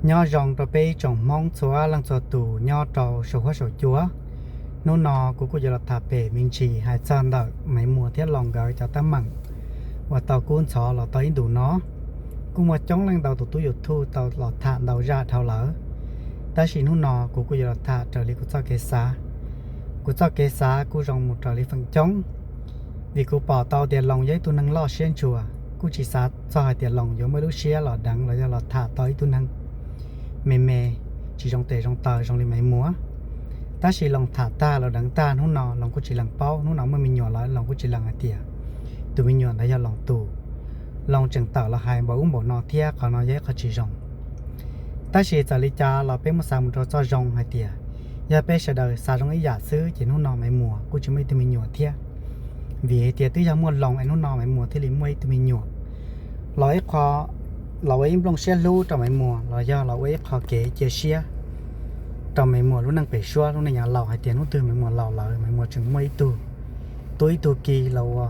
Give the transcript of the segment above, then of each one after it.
Nyob zoo rau peb ib tsoom Hmoob txhua leej txhua tus nyob rau saum huab saum cua. Hnub no kuv kuj yuav los tham pem me ntsis hais txog ntawm Maiv Muas thiab Loos nkawd cov teeb meem uas tau kub ntxhov los tau ib ntus no. Kuj muaj coob leej ntau tus tub YouTube tau los tham ntau zaj dhau lawm, tab sis hnub no kuv kuj yuav los tham raws li kuv txoj kev xav. Kuv txoj kev xav kuj zoo mus raws li feem coob, vim kuv pom tau tias Loos yog ib tug neeg loj siab ntsuas, kuj tsis xav txog hais tias Loos yuav muaj ib lub siab los deev los yog los tham tau ib tug neeg me me, tsis zoo tes zoo taw zoo li Maiv Muas. Tab sis Loos tham tag los deev tag, hnub no Loos kuj tsis lees paub, hnub no muaj me nyuam lawm Loos kuj tsis lees hais tias tus me nyuam ntawd yog Loos tus. Loos tseem tawm los hais npaum ub npaum no thiab, qhov no yog ib qho tsis zoo. Tab sis txawm li cas los peb muab xav mus rau txoj zoo hais tias, yog peb sawv daws xav zoo ib yam xwb ces hnub no Maiv Muas kuj tsis muaj ib tug me nyuam thiab. Vim hais tias twb yog muaj Loos es hnub no Maiv Muas thiaj li muaj ib tug me nyuam. Los ib qho, los ua ib nplooj siab hlub rau Maiv Muas los yog los ua ib qho kev cia siab rau Maiv Muas lub neej pem suab, lub neej yav laus hais tias hnub twg Maiv Muas laus lawm Maiv Muas tseem muaj ib tug tub ib tug ki los ua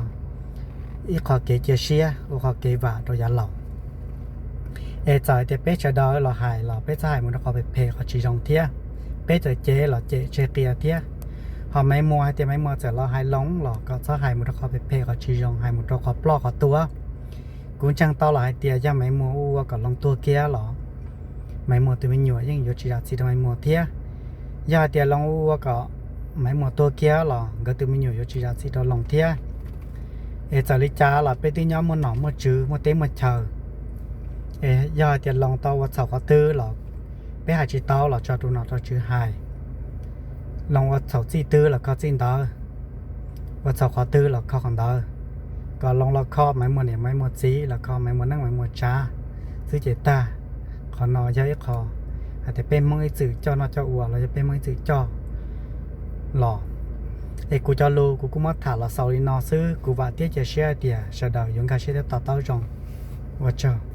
ib qho kev cia siab, ua qhov kev vam rau yav laus. Es txawm hais tias peb sawv daws los hais los peb txhob hais mus rau qhov phem phem qhov tsis zoo thiab. Peb txawm cem los cem tseg qias thiab. Ho Maiv Muas hais tias Maiv Muas txawm los hais Loos los kom txhob hais mus rau qhov phem phem qhov tsis zoo, hais mus rau qhov ploj qhov tuag. Kuv ntseeg tau los hais tias yog Maiv Muas ua ua kom Loos tuag kiag los Maiv Muas tus me nyuam yeej yuav tsis zam txim rau Maiv Muas thiab. Yog hais tias Loos ua ua kom Maiv Muas tuag kiag los nkawd tus me nyuam yuav tsis zam txim rau Loos thiab. Es txawm li cas los peb twb nyob muaj nom muaj tswv muaj teb muaj chaw. Es yog hais tias Loos tau ua txhaum qhov twg los peb hais tsis tau los tso rau nom rau tswv hais. Loos ua txhaum txij twg los kho txij ntawd, ua txhaum qhov twg los kho qhov ntawd. Kom Loos los kho Maiv Muas niam Maiv Muas txiv, los kho Maiv Muas neej Maiv Muas tsav xwb ces tag. Qhov no yog ib qho hais tias peb Hmoob ib txwm coj noj coj ua los yog peb Hmoob ib txwm coj los. Es kuv cov lus kuv kuj muab tham los xaus li no xwb, kuv vam thiab cia siab hais tias sawv daws yuav nkag siab thiab to taub zoo. Ua tsaug.